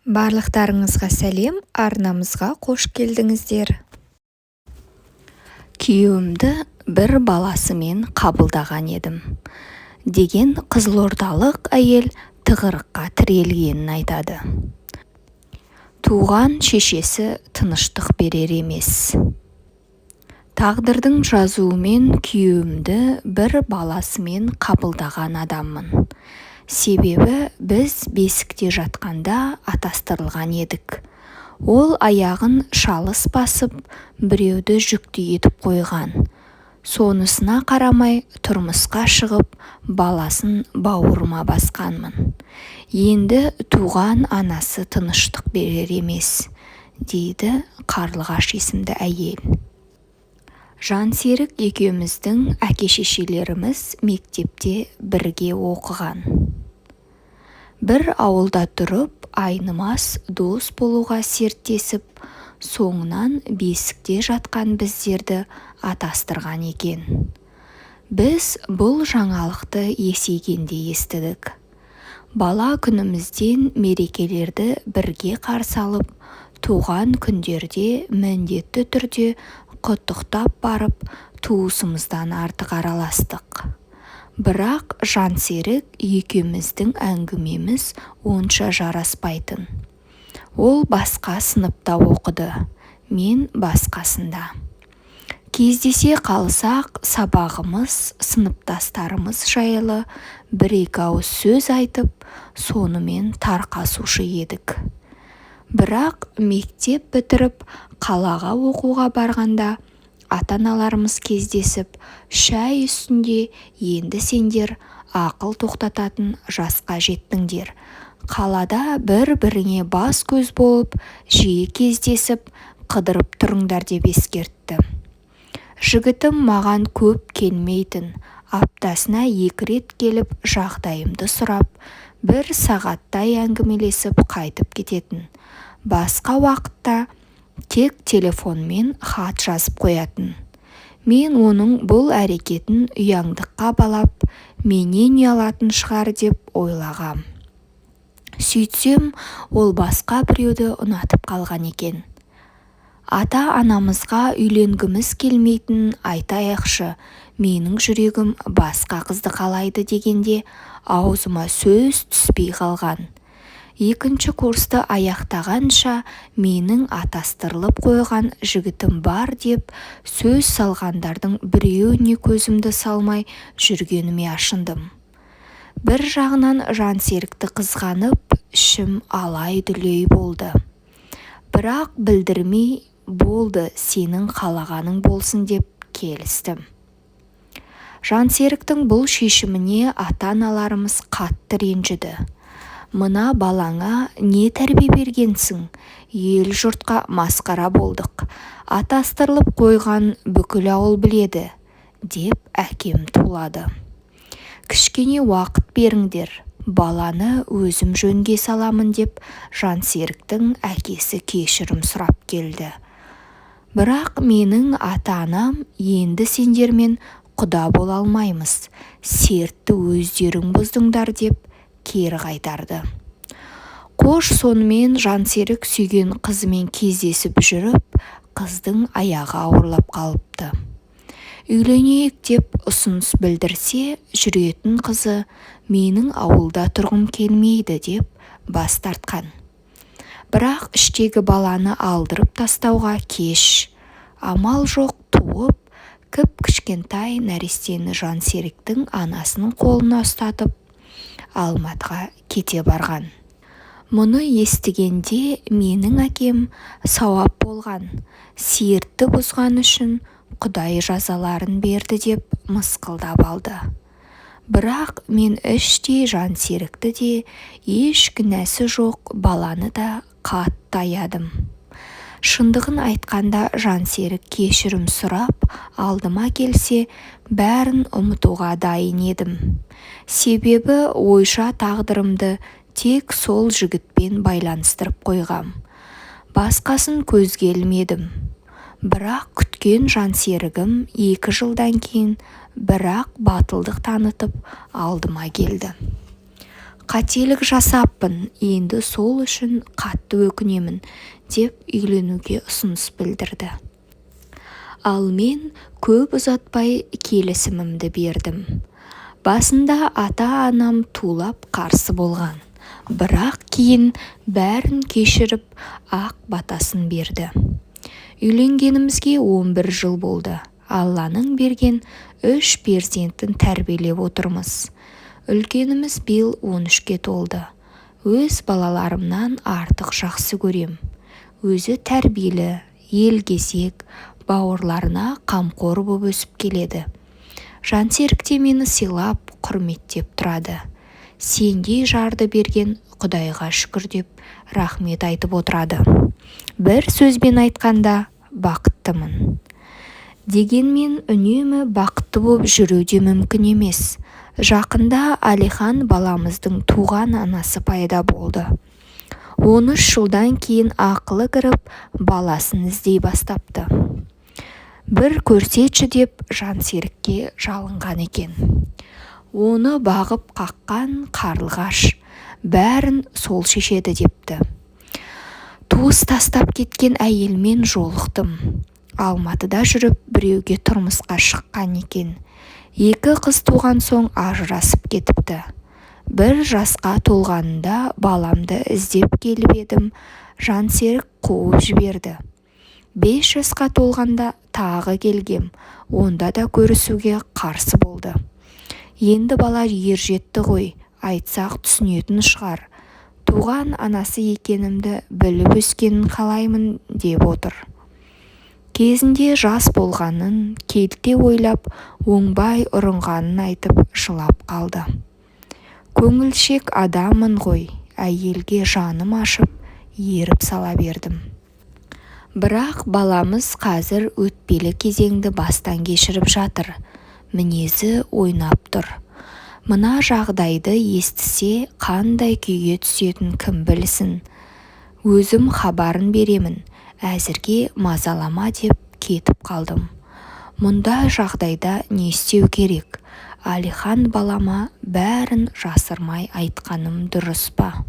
Барлықтарыңызға сәлем, арнамызға қош келдіңіздер. Күйеуімді бір баласымен қабылдаған едім, деген қызылордалық әйел тығырыққа тірелгенін айтады. Туған шешесі тыныштық берер емес. Тағдырдың жазуымен күйеуімді бір баласымен қабылдаған адаммын. Себебі біз бесікте жатқанда атастырылған едік. Ол аяғын шалыс басып, біреуді жүкті етіп қойған. Сонысына қарамай тұрмысқа шығып, баласын бауырыма басқанмын. Енді туған анасы тыныштық берер емес, дейді Қарлығаш есімді әйел. Жансерік екеуміздің әке-шешелеріміз мектепте бірге оқыған. Бір ауылда тұрып, айнымас дос болуға серттесіп, соңынан бесікте жатқан біздерді атастырған екен. Біз бұл жаңалықты есейгенде естідік. Бала күнімізден мерекелерді бірге қарсы алып, туған күндерде міндетті түрде құттықтап барып, туысымыздан артық араластық. Бірақ Жансерік екеуміздің әңгімеміз онша жараспайтын. Ол басқа сыныпта оқыды, мен басқасында. Кездесе қалсақ, сабағымыз, сыныптастарымыз жайлы бір-екі ауыз сөз айтып, сонымен тарқасушы едік. Бірақ мектеп бітіріп, қалаға оқуға барғанда ата-аналарымыз кездесіп, шай үстінде енді сендер ақыл тоқтататын жасқа жеттіңдер, қалада бір-біріңе бас-көз болып, жиі кездесіп, қыдырып тұрыңдар деп ескертті. Жігітім маған көп келмейтін, аптасына 2 рет келіп жағдайымды сұрап, бір сағаттай әңгімелесіп қайтып кететін. Басқа уақытта тек телефонмен хат жазып қоятын. Мен оның бұл әрекетін ұяңдыққа балап, менен ұялатын шығар деп ойлағам. Сөйтсем, ол басқа біреуді ұнатып қалған екен. Ата-анамызға үйленгіміз келмейтінін айтайықшы, менің жүрегім басқа қызды қалайды дегенде аузыма сөз түспей қалған. 2-ші курсты аяқтағанша менің атастырылып қойған жігітім бар деп сөз салғандардың біреуіне көзімді салмай жүргеніме ашындым. Бір жағынан Жансерікті қызғанып, ішім алай-дүлей болды. Бірақ білдірмей болды, сенің қалағаның болсын деп келістім. Жансеріктің бұл шешіміне ата-аналарымыз қатты ренжіді. Мына балаңа не тәрбие бергенсің, ел жұртқа масқара болдық, атастырылып қойған бүкіл ауыл біледі, деп әкем тулады. Кішкене уақыт беріңдер, баланы өзім жөнге саламын деп Жансеріктің әкесі кешірім сұрап келді. Бірақ менің ата-анам енді сендермен құда бола алмаймыз, сертті өздерің бұздыңдар деп кері қайтарды. Қош, сонымен Жансерік сүйген қызымен кездесіп жүріп, қыздың аяғы ауырлап қалыпты. Үйленейік деп ұсыныс білдірсе, жүретін қызы менің ауылда тұрғым келмейді деп бас тартқан. Бірақ іштегі баланы алдырып тастауға кеш. Амал жоқ, туып, кіп-кішкентай нәрестені Жансеріктің анасының қолына ұстатып, Алматыға кете барған. Мұны естігенде менің әкем сауап болған, сертті бұзған үшін Құдай жазаларын берді деп мысқылдап алды. Бірақ мен іштей Жансерікті де, еш кінәсі жоқ баланы да қатты аядым. Шындығын айтқанда, Жансерік кешірім сұрап, алдыма келсе, бәрін ұмытуға дайын едім. Себебі ойша тағдырымды тек сол жігітпен байланыстырып қойғам. Басқасын көзге ілмедім. Бірақ күткен Жансерігім 2 жылдан кейін бірақ батылдық танытып алдыма келді. Қателік жасаппын, енді сол үшін қатты өкінемін деп үйленуге ұсыныс білдірді. Ал мен көп ұзатпай келісімімді бердім. Басында ата-анам тулап қарсы болған. Бірақ кейін бәрін кешіріп, ақ батасын берді. Үйленгенімізге 11 жыл болды. Алланың берген 3 перзентін тәрбиелеп отырмыз. Үлкеніміз биыл 13-ке толды. Өз балаларымнан артық жақсы көрем. Өзі тәрбиелі, елгезек, бауырларына қамқор боп өсіп келеді. Жансерік те мені сыйлап, құрметтеп тұрады. Сендей жарды берген Құдайға шүкір деп рахмет айтып отырады. Бір сөзбен айтқанда, бақыттымын. Дегенмен үнемі бақытты боп жүру де мүмкін емес. Жақында Алихан баламыздың туған анасы пайда болды. 13 жылдан кейін ақылы кіріп, баласын іздей бастапты. Бір көрсетші деп Жансерікке жалынған екен. Оны бағып қаққан қарлығаш, бәрін сол шешеді депті. Туыс тастап кеткен әйелмен жолықтым. Алматыда жүріп біреуге тұрмысқа шыққан екен. 2 қыз туған соң ажырасып кетіпті. 1 жасқа толғанында баламды іздеп келіп едім, Жансерік қуып жіберді. 5 жасқа толғанда тағы келгем, онда да көрісуге қарсы болды. Енді бала ержетті ғой, айтсақ түсінетін шығар. Туған анасы екенімді біліп өскенін қалаймын деп отыр. Кезінде жас болғанын, келте ойлап, оңбай ұрынғанын айтып жылап қалды. Көңілшек адаммын ғой, әйелге жаным ашып, еріп сала бердім. Бірақ баламыз қазір өтпелі кезеңді бастан кешіріп жатыр, мінезі ойнап тұр. Мына жағдайды естісе, қандай күйге түсетін кім білсін. Өзім хабарын беремін, әзірге мазалама деп кетіп қалдым. Мұндай жағдайда не істеу керек? Алихан балама бәрін жасырмай айтқаным дұрыс па?